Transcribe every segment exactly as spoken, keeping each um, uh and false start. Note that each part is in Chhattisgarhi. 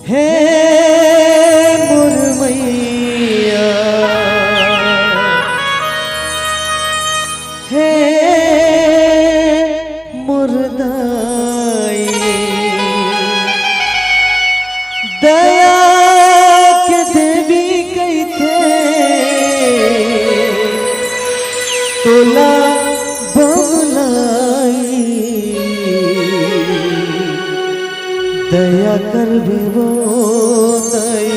हे मोर मैया, हे मोर दाई, दया के देवी कहिथे तोला बमलाई। दया करबे वो दाई,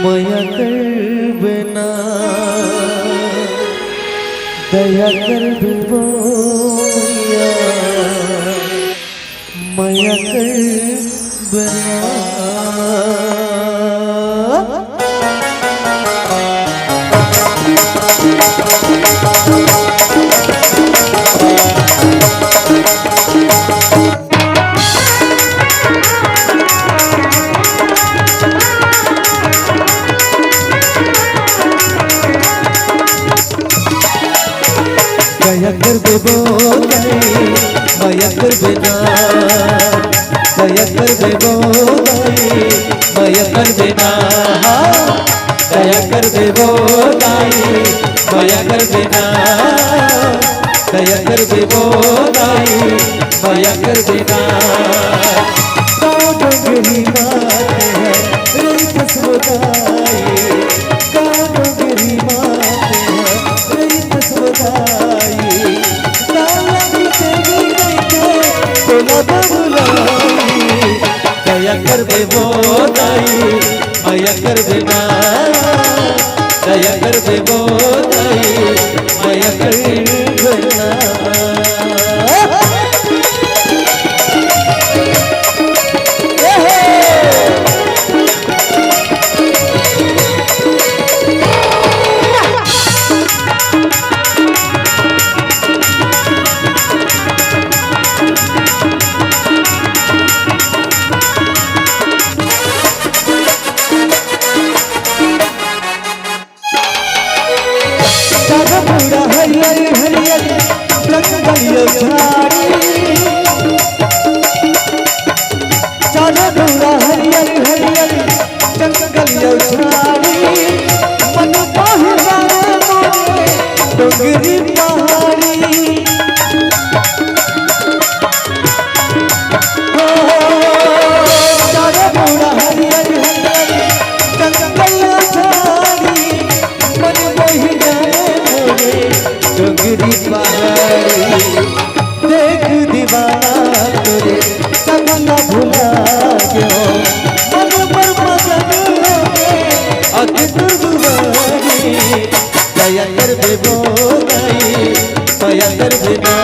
मया करबे ना। दया करबे वो मैया, मया करबे ना। दया करबे वो दाई, मया करबे ना। दया करबे वो दाई, मया करबे ना। दया करबे वो दाई, मया करबे ना। दया करबे वो दाई, मया करबे ना। गाँव डोंगरी मात हे, रहिथस वो दाई। गाँव डोंगरी मात हे, रहिथस वो दाई। काला की देवी रहिथे, तोला बमलाई। दया करबे वो दाई, मया करबे ना। दया करबे वो दाई, मया करबे ना। चारों मुड़ा हरियर हरियर जंगल यो झाड़ी। चारों मुड़ा हरियर हरियर जंगल यो झाड़ी। मन मोहि जाए मोरे डोंगरी पहाड़ी। हो, चारों मुड़ा हरियर हरियर जंगल झाड़ी। मन मोहि जाए मोरे डोंगरी पहाड़ी। देख दीवाना तोरे सपना भुला गयो। मन पर मगन होके अख तुर दुआरी। दया करबे वो दाई, मया करबे ना।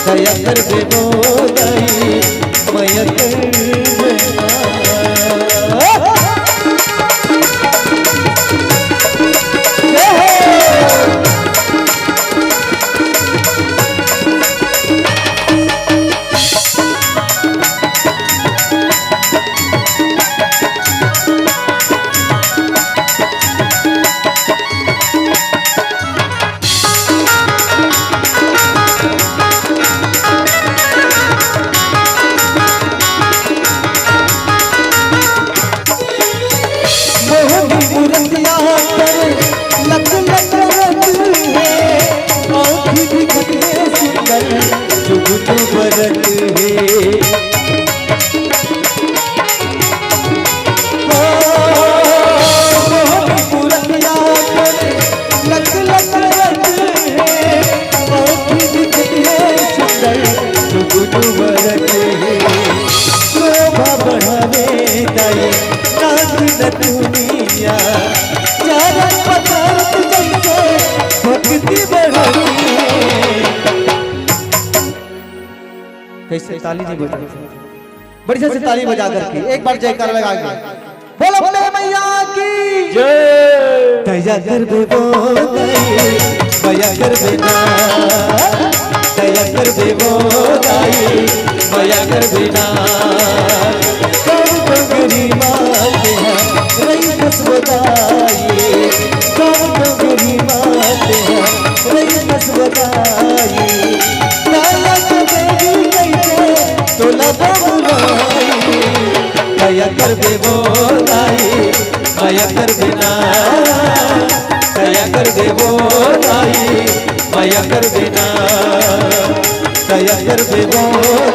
दया करबे वो दाई, मया करबे ना। मोहनी मूरतिया पर लख लख रत हे, आँखी भी कितने सुंदर जुगनू बरत हे। ओ, मोहनी मूरतिया पर लख लख रत हे, आँखी भी कितने सुंदर जुगनू बरत हे। शोभा बढ़ावे दाई नाच नथुनिया, चारन पदार्थ जैसे भक्ति बढ़ावे। कैसे ताली नहीं बजा? बढ़िया से ताली बजा करके एक बार जयकार लगा के बोलो अपने मैया की जय। दया करबे वो दाई, मया करबे ना। दया करबे वो दाई, मया करबे ना। कौन डोंगरी माते हैं, रहिथस वो दाई। कौन डोंगरी माते हैं, रहिथस वो दाई। दया के देवी कहिथे, तोला बमलाई। देबो दाई, मया कर बिना, दया कर देबो दाई, मया कर बिना, दया कर देबो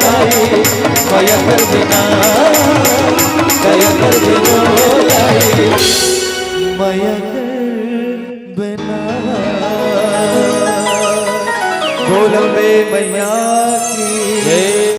दाई, मया कर बिना, दया कर देबो दाई, मया कर बिना। बोल अम्बे मैया की।